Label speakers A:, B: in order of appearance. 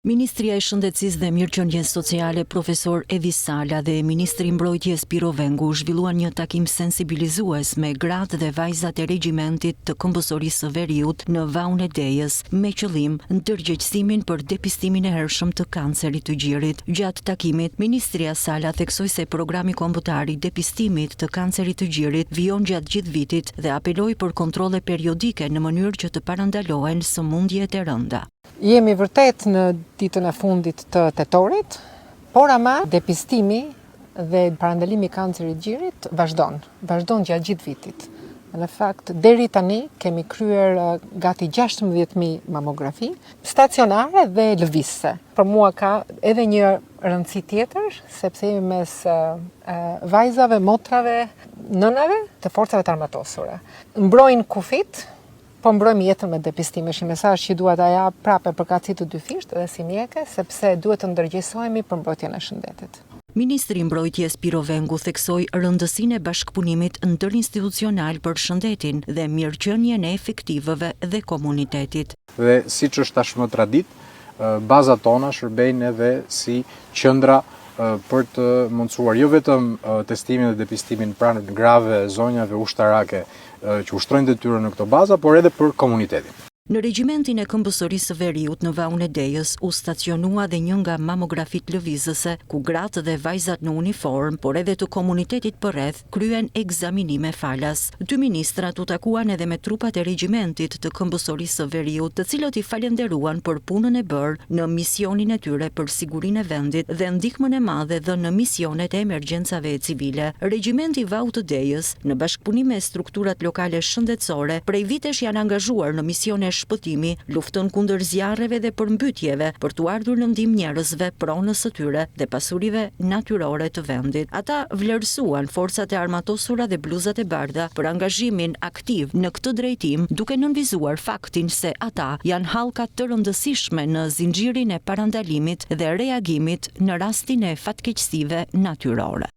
A: Ministrja e Shëndetësisë dhe Mirëqenies Sociale, Profesor Evis Sala dhe Ministri i Mbrojtjes Pirro Vengu zhvilluan një takim sensibilizues me gratë dhe vajzat e Regjimentit të Këmbësorisë së Veriut në Vaun e Dejës, me qëllim ndërgjegjësimin për depistimin e hershëm të kancerit të gjirit. Gjatë takimit, ministrja Sala theksoi se programi kombëtar i depistimit të kancerit të gjirit vijon gjatë gjithë vitit dhe apeloi për kontrolle periodike në mënyrë që të parandalohen sëmundjet e rënda.
B: Jemi vërtet në ditën e fundit të tetorit, por ama depistimi dhe parandalimi i kancerit të gjirit vazhdon, vazhdon gjatë gjithë vitit. Në fakt, deri tani kemi kryer gati 16.000 mamografi, stacionare dhe lëvizëse. Për mua ka edhe një rëndësi tjetër, sepse jemi mes vajzave, motrave, nënave të forcave të armatosura. Mbrojnë kufijtë, Po mbrojmë jetën me depistim, është një mesazh që dua ta jap prapë me përkatësi të dyfishtë edhe si mjeke, sepse duhet të ndërgjegjësohemi për mbrojtjen e shëndetit.
A: Ministri i Mbrojtjes Pirro Vengu theksoi rëndësinë e bashkëpunimit ndërinstitucional për shëndetin dhe mirëqenien e efektivëve dhe komunitetit.
C: Dhe siç është tashmë traditë, bazat tona shërbejnë edhe si qendra për të mundësuar jo vetëm testimin dhe depistimin pranë grave, zonjave ushtarake që ushtrojnë detyrën në këto baza, por edhe për komunitetin.
A: Në Regjimentin e Këmbësorisë së Veriut në Vaun e Dejës u stacionua dhe një nga mamografitë lëvizëse, ku gratë dhe vajzat në uniformë, por edhe të komunitetit përreth, kryen ekzaminime falas. Dy ministrat u takuan edhe me trupat e Regjimentit të Këmbësorisë së Veriut, të cilët i falënderuan për punën e bërë në misionin e tyre për sigurinë e vendit dhe ndihmën e madhe dhënë në misionet e emergjencave civile. Regjimenti i Vaut të Dejës, në bashkëpunim me strukturat lokale shëndetësore, prej vitesh janë angazhuar në misione shpëtimi, luftën kundër zjarreve dhe përmbytjeve, për t'u ardhur në ndihmë njerëzve, pronës së tyre dhe pasurive natyrore të vendit. Ata vlerësuan Forcat e Armatosura dhe Bluzat e Bardha për angazhimin aktiv në këtë drejtim, duke nënvizuar faktin se ata janë hallka të rëndësishme në zinxhirin e parandalimit dhe reagimit në rastin e fatkeqësive natyrore.